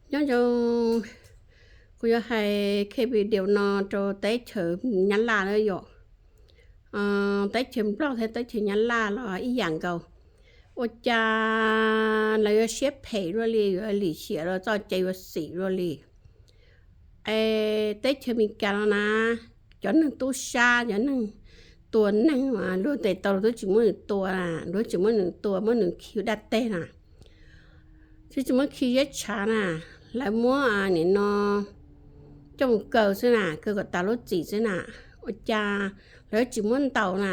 Nyob zoo, kuv yuav hais video no rau teb chaws Nyab Laj na yom. Teb chaws Nplog thiab teb chaws Nyab Laj los ib yam nkaus. Ua cas lawv yuav siab phem luaj li, yuav lim hiam los txoj cai yuav xim luaj li. Es teb chaws Amelikas no na, cov neeg tub sab, cov neeg tua neeg mas luag ntes tau luag twb tsis muab nws tua na, luag tsis muab nws tua, muab nws khi ua dab teg na. Twb tsis muab khi ziab tshav na, lawv muab nim no coj mus kaw xwb na, kaw kom tas lub txim xwb na. Ua cas lawv tsis muab ntaus na?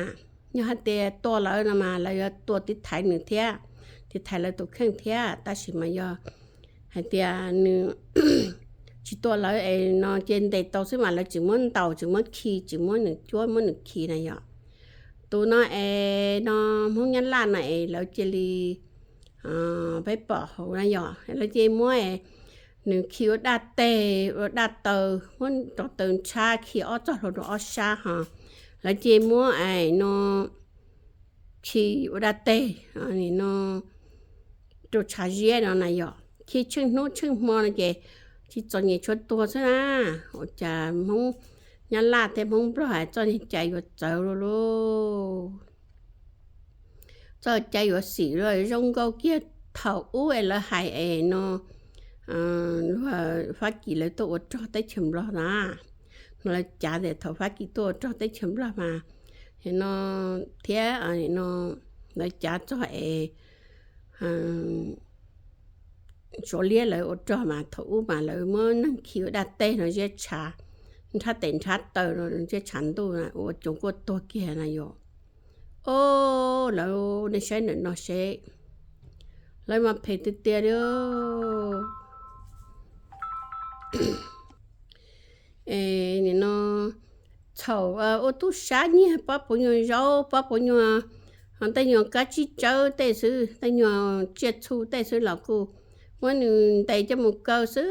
Yog hais tias tua lawv no mas lawv yuav tua tiv thaiv nws thiab, tiv thaiv lawv tus kheej thiab, tab sis mas yog hais tias nws tsis tua lawv es no ces ntes tau xwb mas lawv tsis muab ntaus, tsis muab khi, tsis muab nws cuab, muab nws khi na yom. Tus no es no Hmoob Nyab Laj no es lawv cia li, peb pom hauv na yom, lawv cia li muab nws khi ua dab teg, ua dab taw, muab rau taw ntshab khi ob txoj hlua rau ob sab ho. Lawv cia li muab es no khi ua dab teg, nim no rau tshav ziab no na yom, khi tsheej hnub tsheej hmo no ces tsis txom nyem tshuav tuag xwb na. Ua cas Hmoob Nyab Laj thiab Hmoob Nplog hais txoj cai yuav txawv luaj lauj. Txoj cai yuav xim luaj, zoo nkaus kiag thaum ub es lawv hais es no luag Fab Kis lawv tuaj ua rog teb chaws Nplog na. No lawv cav tias thaum Fab Kis tuaj ua rog teb chaws Nplog mas no thiab no lawv cav txog es Suav liab lawv ua rog mas thaum ub mas lawv muab neeg khi ua dab teg no ziab tshav, nrhab tes nrhab taw no ziab tshav ntuj ua coov kuaj tuag kiag na yom. Os, lawv nej saib ntawm no seb, lawv mas phem tiag tiag li. Es nim no txhaum ua tub sab nyiag pob puv nyuag zaub, pob puv nyuag, ho tej nyuag kab tsib tsawb tej xwb, tej nyuag tsiaj txhu tej xwb los kuj muab nws ntes coj mus kaw xwb,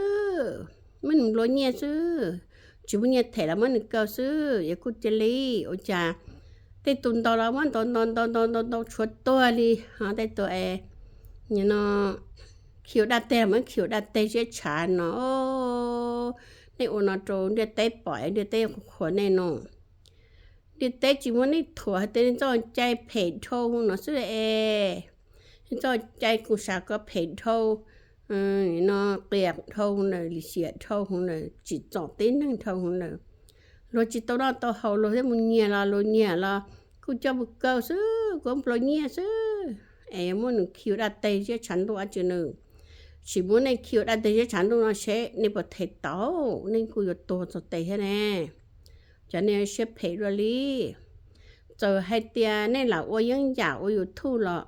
muab nws nplua nyiaj xwb, tsis muaj nyiaj them los muab nws kaw xwb. Yog kuj cia li, ua cas tej tus ntaus los muab ntaus ntaus ntaus ntaus ntaus ntaus tshuav tuag li, ho tej tus es nim no khi ua dab teg los muab khi ua dab teg ziab tshav no. Nej ua no rau ntiaj teb pom es ntiaj teb qhuas nej no. Ntiaj teb tsis muab nej thuam hais tias nej txoj cai phem dhau no xwb es, nej txoj cai kuv xav kom phem dhau no, qias dhau ntawm, lim hiam dhau ntawm, tsim txom tib neeg dhau ntawm. Luag tsis tau noj tau haus luag thiaj mus nyiag los luag nyiag los kuj coj mus kaw xwb, kuj nplua nyiaj xwb. Es muab nws khi ua dab teg ziab tshav ntuj dab tsi nws, tsis muab nej khi ua dab teg ziab tshav ntuj no seb nej puas them tau, nej kuj yuav tuag txog tes thiab ne. Cov nej siab phem dua li. Txawm hais tias nej lam ua yeeb yam ua YouTube los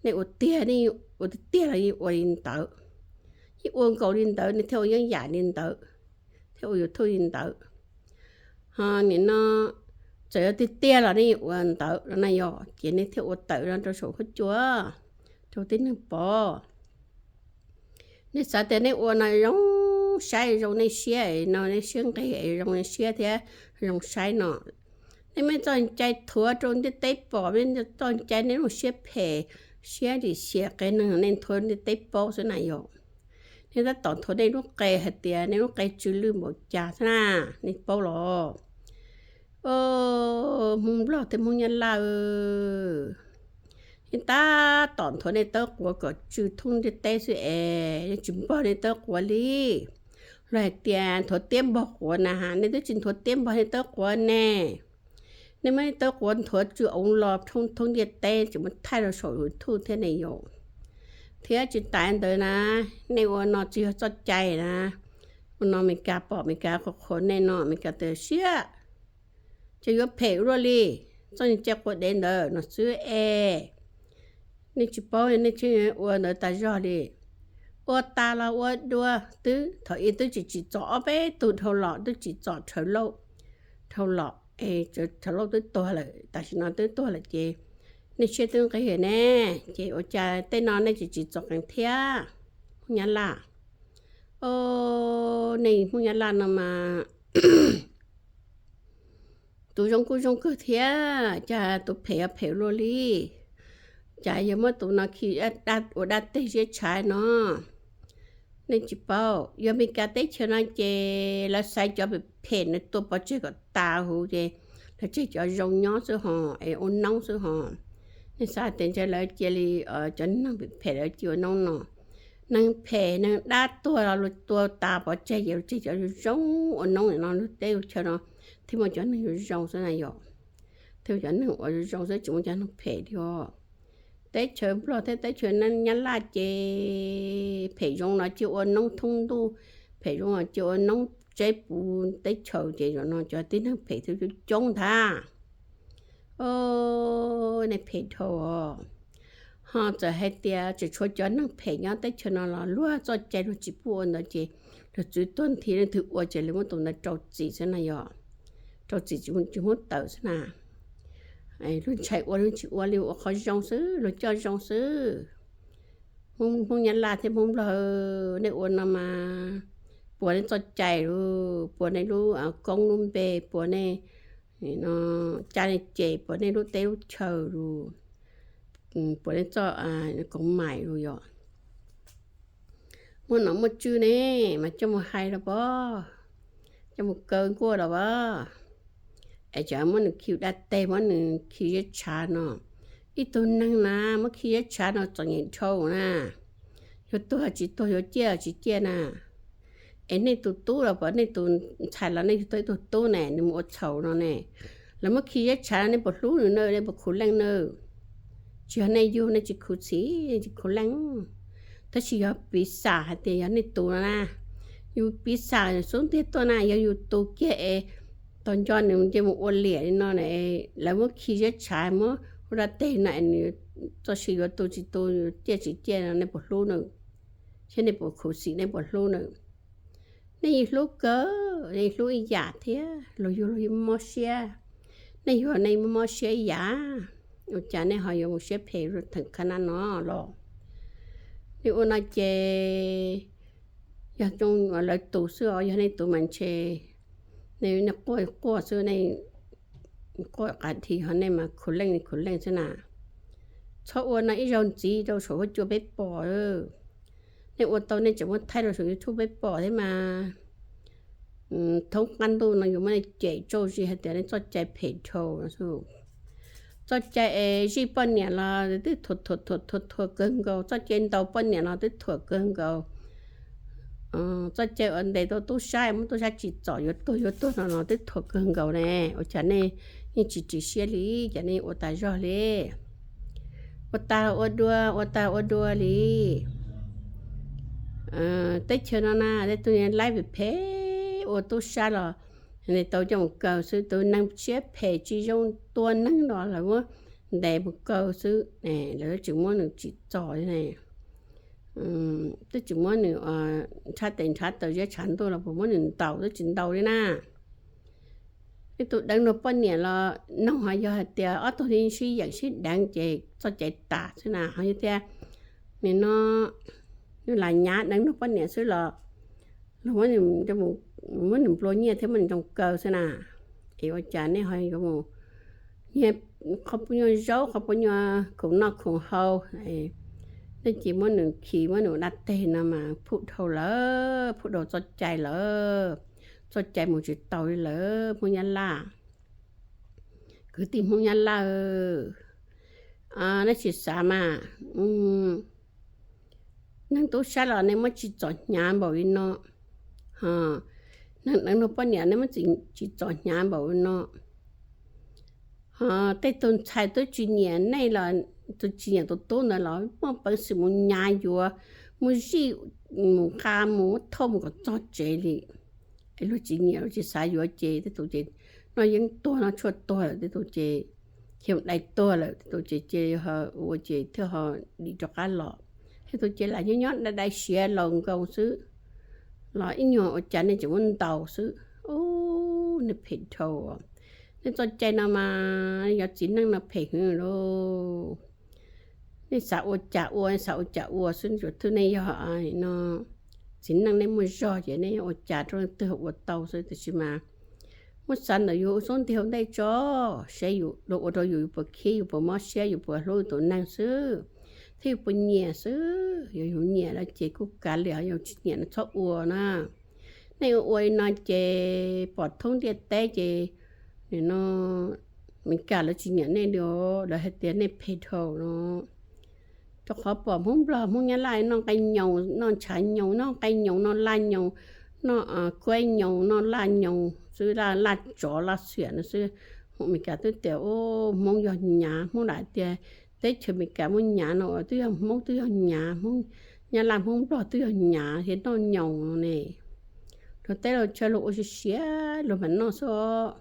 nej ua tiag, nej ua tiag tiag los yeej ua li ntawd, yeej ua nkaus li ntawd nej thiaj ua yeeb yam li ntawd, thiaj ua YouTube li ntawd. Ho nim no txawm yog tiag tiag los nej ua ntawd no na yog ces nej thiaj ua tawm no rau saum huab cua rau tib neeg pom. Nej xav tias nej ua no zoo saib zoo nej siab no, nej siab nqig es zoo nej siab thiab zoo saib no. Nej muab txoj cai thuav rau ntiaj teb pom, nej txoj cai nej lub siab phem, siab lim hiam qias neeg nej thuav ntiaj teb paub xwb na yog. Nej tab tom thuav nej lub qe hais tias nej lub qe tsw lwj npaum cas xwb na, nej paub los? Os, Hmoob Nplog thiab Hmoob Nyab Laj, nej tab tom thuav nej tawb quav kom tsw thoob ntiaj teb xwb es nej tsis npog nej tawb quav li. Luag hais tias nthuav tiab npog quav na, nej twb tsis nthuav tiab npog nej tawb quav ne. Nej muab nej tawb quav nthuav tsw oob los thoob thoob ntiaj teb tsis muab thaij rau saum YouTube thiab ne yom. Thiab tsis tas ntawd na, nej ua no tsis yog txoj cai na. Ua no Meskas pom, Meskas qhuas qhuas nej no, Meskas tias siab, ces yuav phem ua luaj li. Txoj cai quav dev ntawd no xwb es nej tsis paub, nej tseem ua ntawd tas zog li. Ua tas los ua dua twb thaum ub twb tsis tsim txom ob peb tug dhau los, twb tsim txom Rhawv Lauj dhau los es Rhawv Lauj twb tuag lawm, tam sim no twb tuag lawm ces nej siab twb nqig ne. Ces ua cas tej no nej tsis tsim txom qees thiab? Hmoob Nyab Laj, o, nej Hmoob Nyab Laj no mas tus zoo kuj zoo kawg thiab, cas tus phem yuav phem luaj li. Cas yog muab tus no khi ua dab teg ziab tshav no, Nej tsis paub, yog Meskas teb chaws no ces lawv xaiv cov phem phem na tua pov tseg kom tas huv ces lawv tseg cov zoo nyob xwb hos es ua noob xwb hos. Nej xav tias ntshe lawv cia li, cov neeg phem phem lawv cia ua noob no? Neeg phem neeg dab tuag los luag tua tas pov tseg ces luag tseg cov zoo zoo ua noob no, lub teb lub chaw no thiaj muaj cov neeg zoo zoo xwb na yom. Thiaj muaj cov neeg uas zoo zoo xwb, tsis muaj cov neeg phem li os. Teb chaws Nplog thiab teb chaws Nyab Laj ces phem zoo no cia ua noob thoob ntuj, phem zoo no cia ua noob tseb puv teb chaws ces zaum no cov tib neeg phem thiaj coob ntag. Nej phem dhau os. Ho txawm hais tias tseem tshuav cov neeg phem nyob teb chaws no los luag txoj cai luag tsis pub ua ntawd ces luag txwv tuag nthi leej twg ua ces lawv muab tus ntawd rau txim xwb na yom. Rau txim tsis muab tawm xwb na. Luag ntshai ua luag tsis ua li, ua qhov zoo xwb, luag coj zoo xwb. Hmoob Nyab Laj thiab Hmoob Nplog, nej ua no mas puas nej txoj cai lus, puas nej lub koob lub npe, puas nej caj nej ces, puas nej lub teb lub chaw lus, puas nej txoj koom mais lus yom. Muaj nom muaj tswv ne mas coj mus hais los pov, coj mus kaw nkuaj los pov. Es cov muab nws khi da teg, muab nws khi ziab tshav no, ib tug neeg na muab khi ziab tshav no txom nyem dhau na. Yuav tuag tsis tuag, yuav ciaj tsis ciaj na. Es nej tus tub los pov, nej tus ntxhais los nej yug tau ib tug tub ne, nws mus ua txhaum no ne, lawv muab khi ziab tshav no nej puas hlub nws na, nej puas khuv leej na? Tsis yog nej yug nej tsis khuv xim tsis khuv leej, tab sis yog piv xam hais tias yog nej tus no na, yus piv xam xub ntiag tuaj na, yog yus tus kiag es tos nco nws nce mus ua liam li no, lawv muab khi ziab tshav muab hu da teg no, nws txoj sia yuav tu tsis tu, ciaj tsis ciaj no nej puas hlub nws? Thiab nej puas khuv xim, nej puas hlub nws? Nej yeej hlub kawg, nej yeej hlub ib yam thiab, luag yug luag yeej mob siab, nej yug nej mob siab ib yam, ua cas nej ho yuav mus siab phem theem qhov na no los? Nej ua no ces yog lawv tus xwb os, yog nej tus mas ntshe nej quaj quaj xwb, nej quaj qav dhi ho nej mas khuv leej khuv leej xwb na. Txhob ua no ib zaug ntxiv rau saum huab cua peb pom. Nej ua tau nej tseem muab thaij rau saum YouTube peb pom thiab mas. Thoob qab ntuj no yuav muab nej cem tsauj zis hais tias nej txoj cai phem dhau no. Txoj cai es zij poj niam los twb thuam thuam thuam thuam kawg nkaus, txoj cai ntaus poj niam los twb thuam kawg nkaus. Txoj cai uas ntes tau tub sab muab tub sab tsim txom yuav tuag yuav tuag no los twb thuam kawg nkaus ne. Ua cas nej yeej tsis ris siab li, cas nej ua tas zog li? Ua tag ua dua, ua tag ua dua li. Teb chaws no na tej tug laib phem phem ua tub sab los ntes tau coj mus kaw xwb, tus neeg siab phem tsis zoo tua neeg los lawv muab ntes mus kaw xwb, lawv twb tsis muab nws tsim txom li ne. Twb tsis muab nws nrhab tes nrhab taw ziab tshav ntuj los puas muab nws ntaus, twb tsis ntaus li na. Ib tug deev luag poj niam los noog ho yog hais tias ob tug li sib yeem sib deev ces txoj cai tas xwb na. Ho yog tias nim no nws lam nyav deev luag poj niam xwb los luag muab nws nplua nyiaj thiab muab nws nroo kaw xwb na. Es ua cas nej ho yuav mus nyiag qhov puas nyuag zaub, qhov puas nyuag khoom noj khoom haus, nej cia muab nws khi muab nws ua dab teg no mas phuj dhau lawm, phuj dhau txoj cai lawm. Txoj cai mus tsis tau li lawm Hmoob Nyab Laj. Kwv tij Hmoob Nyab Laj, nej tsis xav mas, neeg tub sab los nej muab tsis txom hnyav npaum li no. Neeg deev luag poj niam nej muab tsis txom hnyav npaum li no. Ho tej tug ntxhais twb tsis nyiam nej los, tus tsis nyiam tus tub ntawd los muaj peev xwm mus nyav yuav, mus zij, mus nqa mus muab thauj mus kom txog tsev li. Es luag tsis nyiam luag tsis xav yuav ces tej tus ces noj yeeb tuag noj tshuaj tuag lawm, tej tus ces khiav dai tuag lawm, tej tus ces cia ua ces thiaj ho dim rov qab los. Tej tus ces lam nyob nyob dai dai siav laus nkoos xwb, los ib nyuag ua cas nej tseem muab ntaus xwb. Ub, nej phem dhau. Nej txoj cai no mas yog txiv neej no phem heev lauj. Nej xav ua cas ua, nej xav ua cas ua xwb, tsuas twb nej yog no txiv neej nej muaj zog ces nej ua cas rau leej twg ua tau xwb, tiam sis mas muab xav ntawm yus xub ntiag ua ntej tso, seb luag ua rau yus yus puas khib, yus puas mob siab, yus puas hlub yus tus neeg xwb. thiaj puas nyiam xwb. Yog yus nyiam lawm ces kuj kav liam, yus tsis nyiam no txhob ua na. Nej ua ua li no ces pom thoob ntiaj teb ces nim no Meskas lawv tsis nyiam nej li os, lawv hais tias nej phem dhau no. Rau qhov pom Hmoob Nplog Hmoob Nyab Laj noj nqaij nyoos, noj ntshav nyoos, noj nqaij nyoos, noj laj nyoos, noj kuaib nyoos, noj laj nyoos xwb, laj tsov laj xiam no xwb. Hmoob Meskas twb tias Hmoob yog nyav, Hmoob lam tias teb chaws Meskas muaj nyav no twb yog Hmoob twb yog nyav, Hmoob Nyab Laj Hmoob Nplog twb yog nyav thiab noj nyoos no ne. Luag teb luag chaw luag ua siav siav luag mam noj xwb,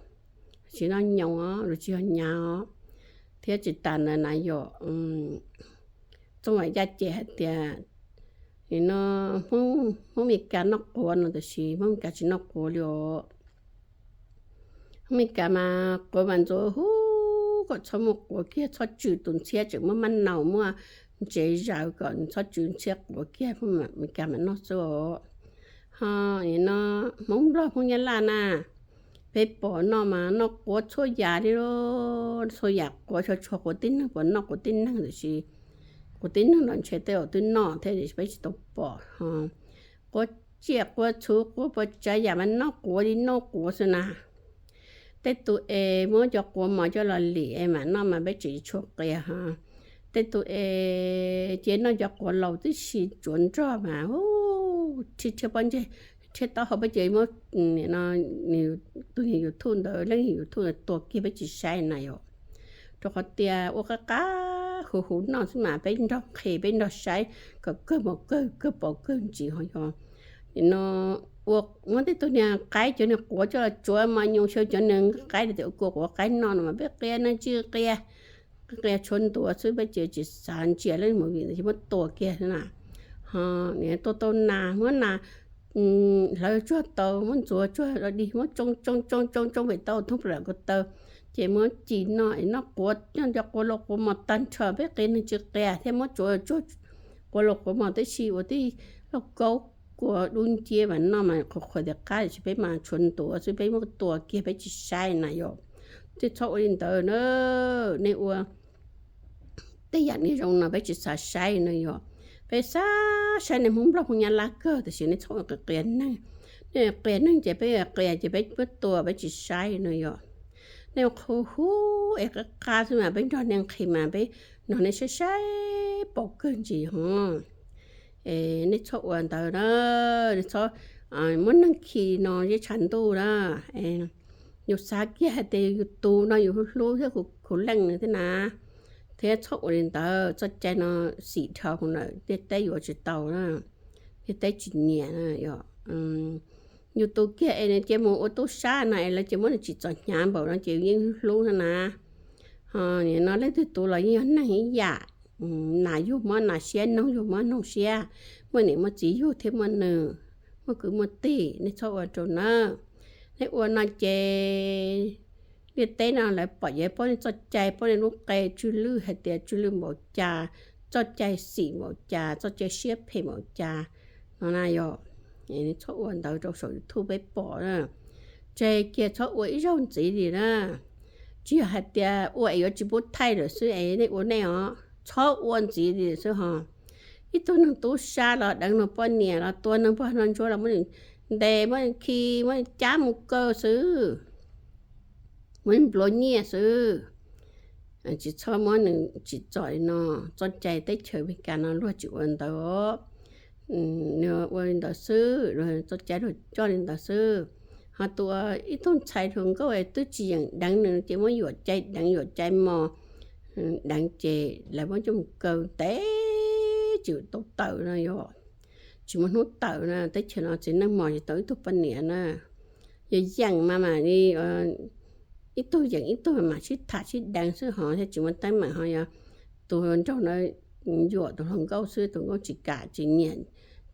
tsis noj nyoos os, luag tsis yog nyav os. Thiab tsis tas ntawd na yom, txooj yaj ces hais tias no Hmoob Meskas noj quav no, tiam sis Hmoob Meskas tsis noj quav li os. Hmoob Meskas mas quav mas ntxuav huv, kom txhob muaj quav kiag, txhob tswm tus ntxhiab, tseem muaj maj naus muaj ntsev zaws kom txhob tswm ntxhiab quav kiag, Hmoob Meskas mam noj xwb os. Ho no Hmoob Nplog Hmoob Nyab Laj na, peb pom noj mas noj quav txhua yam li, txhua yam quav, tsuas tshuav quav tib neeg puas noj quav tib neeg, tiam sis quav tib neeg los ntshe tej zaum twb noj thiab tiam sis peb tsis tau pom. Quav tsiaj quav txhu quav puas tsav yam mas noj quav li noj quav xwb na. Tej tus es muab cov quav mos coj los lim es mam noj mas peb tseem tsis tshua qia ho. Tej tus es ces noj cov quav laus tib si tsuav nrog mas rhiab rhiab pob ntseg, rhiab taub hau peb ces muab tus YouTube ntawd, leej YouTube ntawd tua kiag peb tsis saib na yom. Rau qhov tias ua qab qab huv huv noj xwb mas peb nrog nqhis peb nrog saib kom kawg mos kawg kawg pom kawg ntsis ho yog no ua muab tej tug niag qaib cov niag quav coj los tsuav mos nyoos xyaw cov niag qaib tias ua kua quav qaib noj no mas peb qia neeg tsis qia, qia tshuav ntuav xwb peb ces tsis xav ntsia leej movie ntawd ces muab tua kiag xwb na. Ho niam tua tau nas, muab nas hlawv tsuag tau, muab ntxuav tsuag dig, muab tsoo tsoo tsoo tsoo tsoo pem tau thoob plaws ko taw, ces muab ci noj es noj quav, noj cov quav laus quav mos tag nrho, peb qia neeg tsis qia thiab muab tsuav tsuag quav laus quav mos tib si ua tib lauj kaub kua dub nciab mas noj mas qhuav qhuav tias qab, tiam sis peb mas tshuav ntuav xwb peb muab tua kiag peb tsis saib na yom. Thiaj txhob ua li ntawd na, nej ua tej yam niag zoo no peb tsis xav saib no yom. Peb xav saib nej Hmoob Nplog Hmoob Nyab Laj kawg tiam sis nej txhob ua qia neeg. Nej qia neeg ces peb qia ces peb muab tua peb tsis saib no yom. Nej ua qhuv huv es qab qab xwb mas peb nrog nej nqhis mas peb nrog nej saib saib pom kawg ntsis ho. Es nej txhob ua ntawd na, nej txhob muab neeg khi no zeb tshav ntuj na. Yus xav kiag hais tias yus tus no yus hlub hlub thiab khuv leej nws thiab na, thiab txhob ua li ntawd. Txoj cai no xim dhau lawm, ntiaj teb yuav tsis tau na, ntiaj teb tsis nyiam na. Yus tus kiag es nws cia mus ua tub sab no es lawv cia muab nws tsim txom hnyav npaum no ces yeej hlub hlub no na. Ho nim no leej twg tus los yeej yog neeg ib yam, nas yug mob nas siab, noog yug mob noog siab, muaj niam muaj txiv yug thiab muaj nws, muaj kwv muaj tij, nej txhob ua rau na. Nej ua no ces ntiaj teb no lawv pom ces paub nej txoj cai, paub nej lub qe tswj lwj hais tias tswj lwj npaum cas, txoj cai xim npaum cas, txoj cai siab phem npaum cas no na yom. Nej txhob ua ntawd rau saum YouTube peb pom na. Tseg kiag txhob ua ib zaug ntxiv li na. Tsis yog hais tias ua es yuav tsis pub thaij lawm xwb es nej ua nej os, txhob ua ntxiv li xwb ho. Ib tug neeg tub sab los deev nws poj niam los tua nws pog noj ntsuab los muab nws ntes muab nws khi muab nws cab mus kaw xwb, muab nws nplua nyiaj xwb. Tsis txhob muab nws tsim txom li no. Txoj cai teb chaws Amelikas no luag tsis ua ntawd os. Nws ua li ntawd xwb, txoj cai luag coj li ntawd xwb. Ho tus ib tug ntxhais hluas nkauj es twb tsis yeem deev nws ces muab yuam cai deev yuam cai mos deev ces lawv muab coj mus kaw ntev tsis tau tawm no yom. Tsis muaj hnub tawm na, teb chaws no txiv neej mos tsis tau ib tug poj niam na. Yog yeem mas mam li ib tug yeem ib tug mam sib tham sib deev xwb ho thiaj tsis muaj teeb meem ho yog tus nraug na yuam tus hluas nkauj xwb, tus nkauj tsis kam tsis nyiam,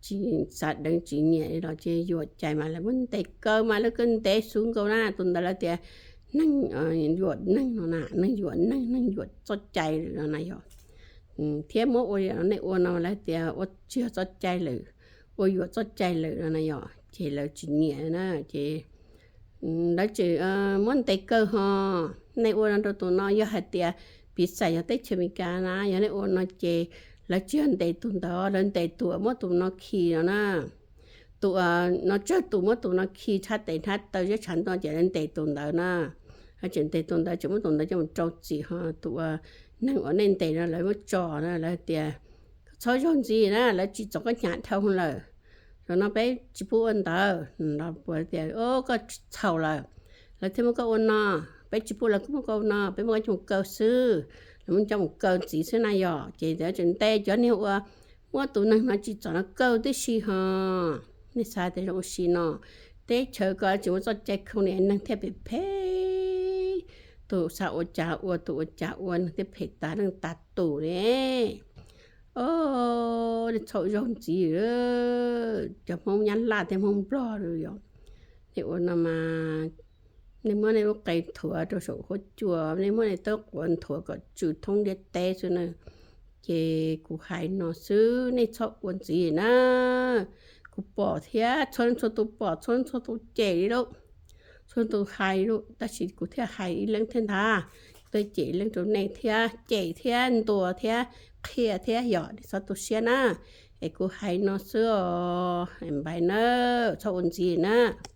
tsis xav deev tsis nyiam li los ces yuam cai mas lawv muab ntes kaw mas lawv kaw ntev xwb nkaus na. Tus ntawd lawv tias neeg yuam neeg no na, neeg yuam neeg, neeg yuam txoj cai lawm no na yom. Thiab muab ua li nej ua no lawv tias ua tsis yog txoj cai lawm, ua yuam txoj cai lawm no na yom, ces lawv tsis nyiam na ces lawv tseem muab ntes kaw ho. Nej ua no rau tus no yog hais tias piv xam yog teb chaws Amelikas na, yog nej ua no ces lawv tsis yog ntes tus ntawd, lawv ntes tus uas muab tus no khi no na. Tus uas no tsawg tus muab tus no khi tshab tes tshab taw zeb tshav ntuj ces lawv ntes tus ntawd na. Lawv tseem ntes tus ntawd, tseem muab tus ntawd coj mus rau txim ho tus uas neeg uas nej ntes no lawv muab tso na, lawv tias, Koj txhob zaug ntxiv na, lawv tsim txom koj hnyav dhau lawm. Zaum no peb tsis pub ua ntawd. Los puas tias, Koj txhaum lawm, lawv thiaj muab koj ua no. Peb tsis pub lawv muab koj ua no, peb muab koj coj mus kaw xwb, lawv muab coj mus kaw ntxiv xwb na yog. Ces lawv tseem ntes cov neeg uas muab tus neeg no tsim txom no kaw tib si ho. Nej xav tias zoo ua si no, teb chaws ko tsis muaj txoj cai khoom li, neeg thiaj phem phem, tus xav ua cas ua, tus ua cas ua, neeg thiaj phem tas leej tas tus ne. Os, nej txhob zaug ntxiv, cov Hmoob Nyab Laj thiab Hmoob Nplog los yog, nej ua no mas nej muab nej lub qe nthuav rau saum huab cua, nej muab nej tawb quav nthuav kom tsw thoob ntiaj teb xwb na. Ces kuv hais no xwb, nej txhob ua ntxiv na. Kuv pom thiab, txhua leej txhua tus pom, txhua leej txhua tus cem li lauj, txhua leej txhua tus hais lauj, tab sis kuv thiaj hais ib leeg thiab ntag. Kuv thiaj cem ib leeg rau nej thiab, cem thiab ntuas thiab qhia thiab, yog nej txhob tu siab na. Es kuv hais no xwb os, npais na, txhob ua ntxiv na.